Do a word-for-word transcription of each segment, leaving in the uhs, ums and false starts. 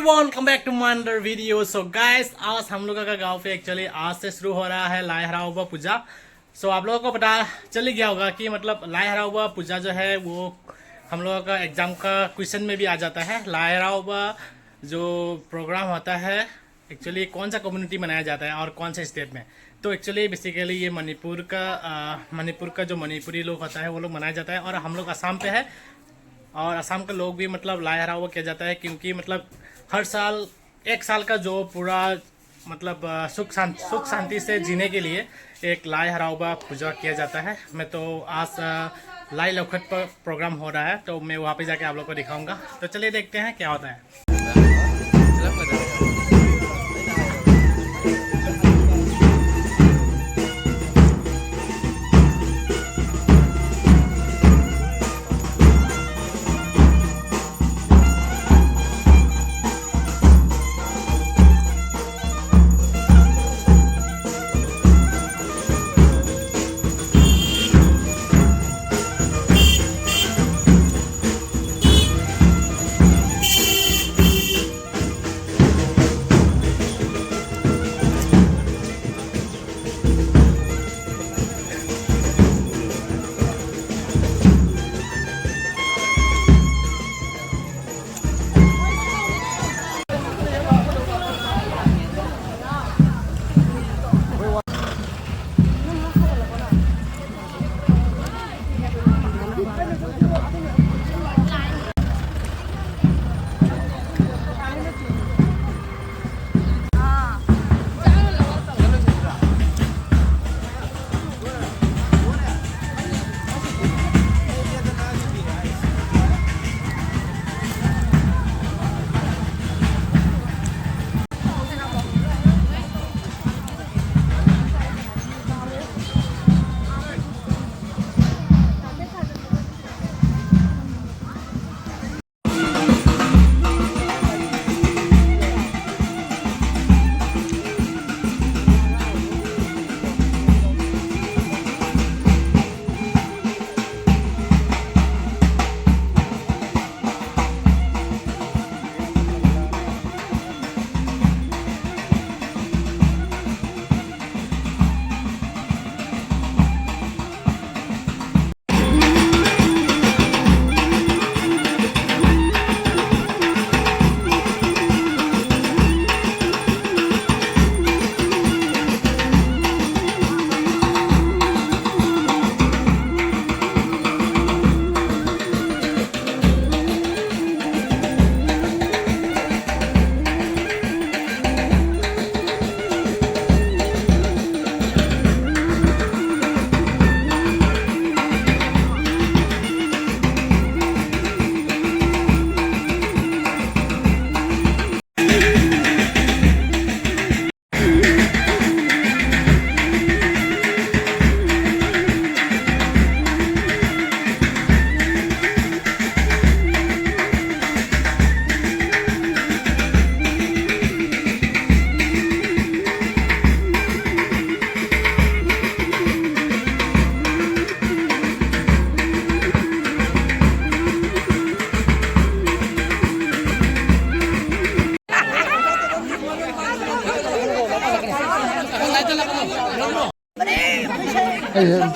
Welcome back to my another video. So guys, आज हम लोगों का गांव पे एक्चुअली आज से शुरू हो रहा है लाई हरावबा पूजा। सो so, आप लोगों को पता चल ही गया होगा कि मतलब लाई हरावबा पूजा जो है वो हम लोगों का एग्जाम का क्वेश्चन में भी आ जाता है। लाई हरावबा जो प्रोग्राम होता है एक्चुअली कौन सा कम्युनिटी मनाया जाता है और कौन से स्टेट में। तो एक्चुअली बेसिकली ये मणिपुर का आ, मणिपुर का जो मणिपुरी लोग होता है वो लोग मनाया जाता है और हम लोग असम पे है। और असम के लोग भी मतलब लाई हरावबा किया जाता है क्योंकि मतलब हर साल एक साल का जो पूरा मतलब सुख शांति सुख शांति से जीने के लिए एक लाई हरावबा पूजा किया जाता है। मैं तो आज लाई लौखट पर प्रोग्राम हो रहा है तो मैं वहाँ पे जाके आप लोग को दिखाऊंगा। तो चलिए देखते हैं क्या होता है।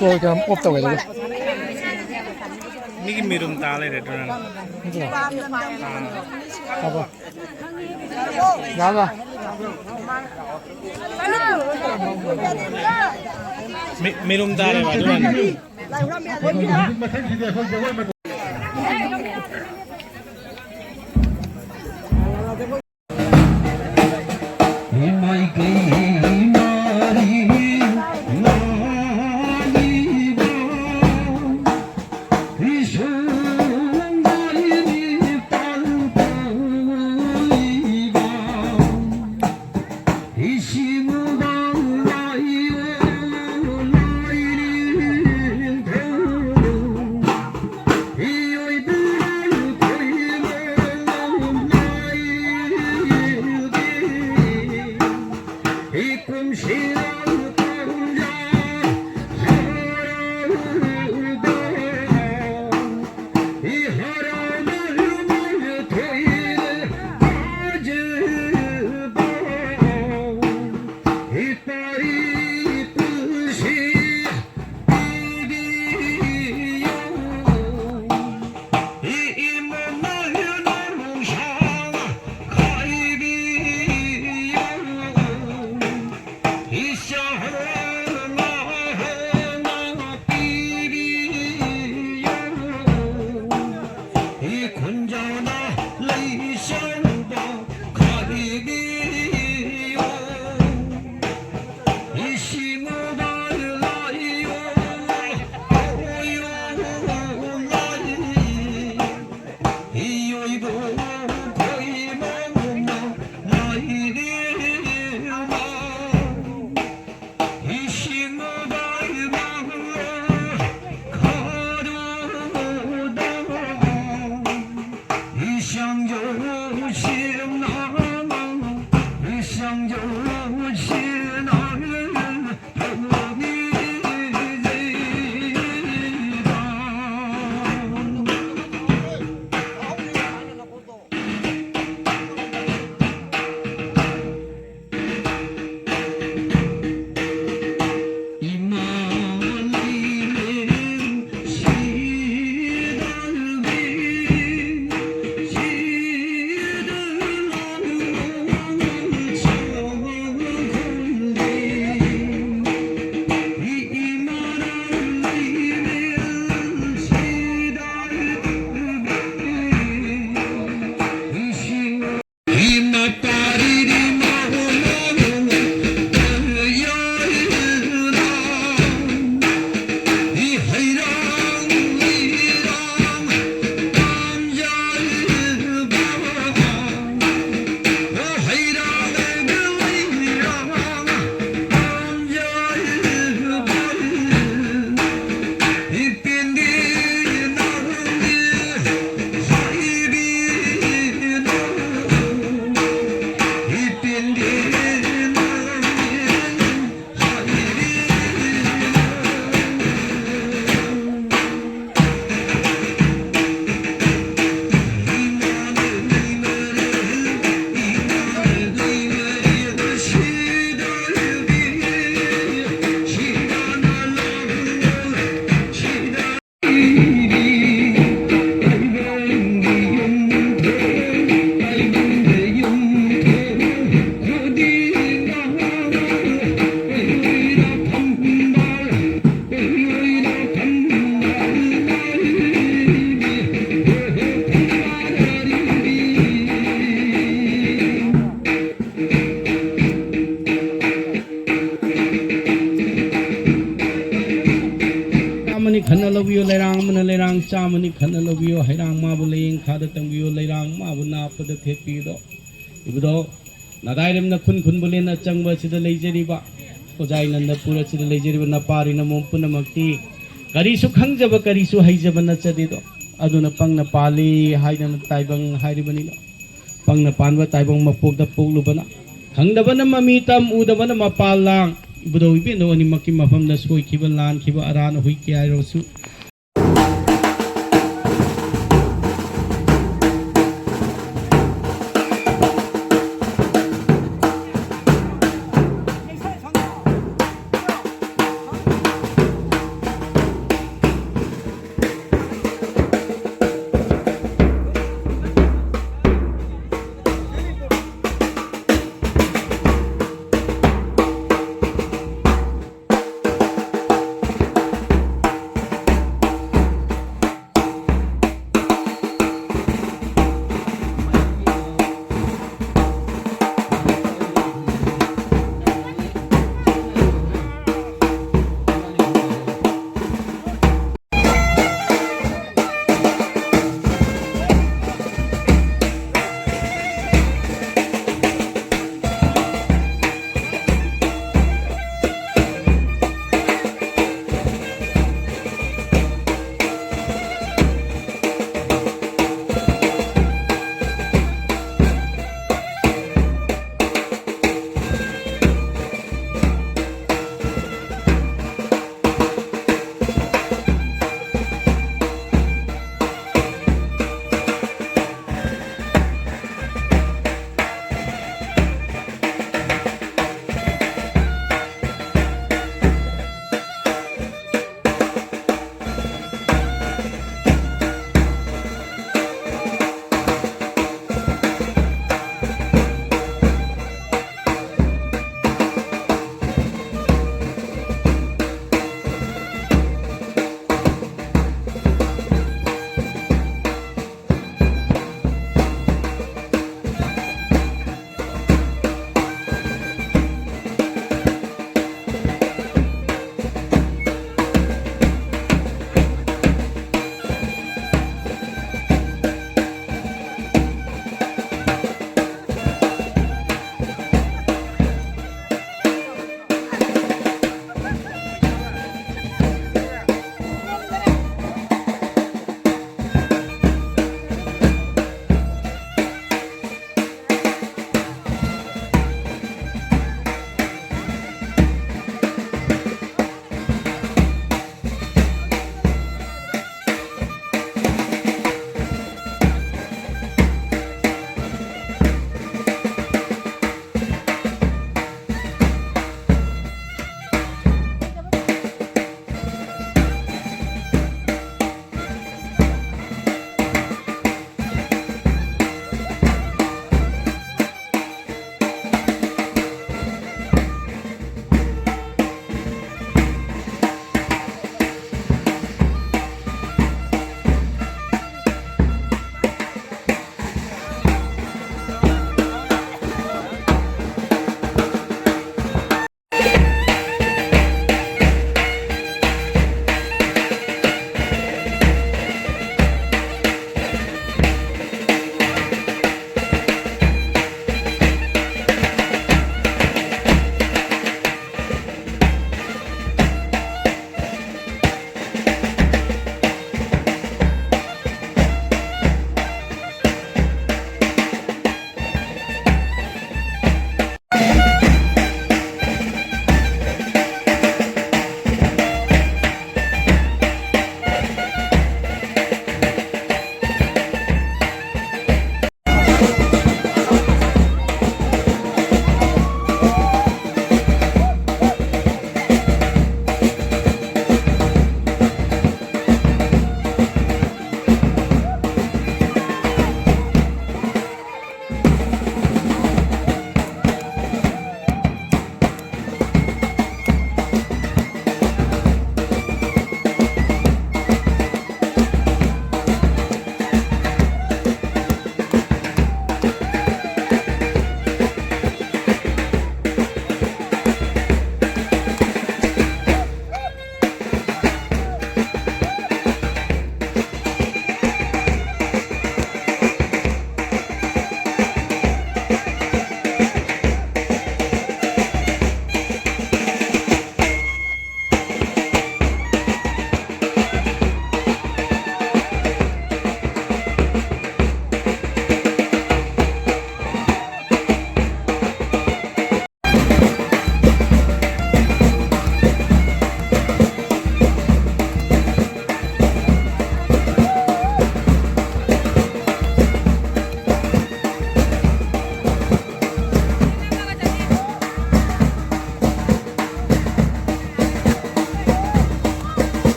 ꯀꯩꯅꯣ ꯑꯣꯐ ꯇꯧꯒꯦ ꯑꯗꯨꯒ꯫ ꯃꯤꯒꯤ ꯃꯤꯔꯨꯝ ꯇꯥ ꯂꯩꯔꯦ ꯑꯗꯨꯅ꯫ ꯅꯠꯇ꯭ꯔꯣ? ꯑꯥ꯫ ꯇꯥꯕ꯭ꯔꯣ? ꯌꯥꯕ꯭ꯔꯥ? ꯃꯤ-, ꯃꯤꯔꯨꯝ ꯇꯥꯔꯦꯕ ꯑꯗꯨꯅꯅꯦ꯫ ꯆꯥꯝꯃꯅꯤ ꯈꯟꯅ ꯂꯧꯕꯤꯌꯨ, ꯍꯩꯔꯥꯡ ꯃꯥꯕꯨ ꯂꯥꯏꯌꯦꯡ ꯈꯥꯗ ꯇꯪꯕꯤꯌꯨ, ꯂꯩꯔꯥꯡ ꯃꯥꯕꯨ ꯅꯥꯞꯄꯗ ꯊꯦꯠꯄꯤꯌꯨꯗꯣ꯫ ꯏꯕꯨꯙꯧ, ꯅꯗꯥꯏꯔꯝꯅ ꯈꯨꯟ ꯈꯨꯟꯕꯨ ꯂꯦꯟꯅ ꯆꯪꯕ ꯑꯁꯤꯗ ꯂꯩꯖꯔꯤꯕ ꯑꯣꯖꯥ ꯅꯟꯗꯄꯨꯔ ꯑꯁꯤꯗ ꯂꯩꯖꯔꯤꯕ ꯅꯄꯥꯔꯤ ꯅꯃꯣꯝ ꯄꯨꯝꯅꯃꯛꯇꯤ ꯀꯔꯤꯁꯨ ꯈꯪꯖꯕ ꯀꯔꯤꯁꯨ ꯍꯩꯖꯕ ꯅꯠꯆꯗꯦꯗꯣ꯫ ꯑꯗꯨꯅ ꯄꯪꯅ ꯄꯥꯜꯂꯤ ꯍꯥꯏꯗꯅ ꯇꯥꯏꯕꯪ ꯍꯥꯏꯔꯤꯕꯅꯤꯗꯣ꯫ ꯄꯪꯅ ꯄꯥꯟꯕ ꯇꯥꯏꯕꯪ ꯃꯄꯣꯛꯇ ꯄꯣꯛꯂꯨꯕꯅ ꯈꯪꯗꯕꯅ ꯃꯃꯤ ꯇꯝ, ꯎꯗꯕꯅ ꯃꯄꯥꯜ ꯂꯥꯡ꯫ ꯏꯕꯨꯙꯧ ꯏꯕꯦꯟꯗꯧ ꯑꯅꯤꯃꯛꯀꯤ ꯃꯐꯝꯗ ꯁꯣꯏꯈꯤꯕ ꯂꯥꯟꯈꯤꯕ ꯑꯔꯥꯟ ꯑꯍꯣꯏ ꯀꯌꯥ ꯍꯥꯏꯔꯁꯨ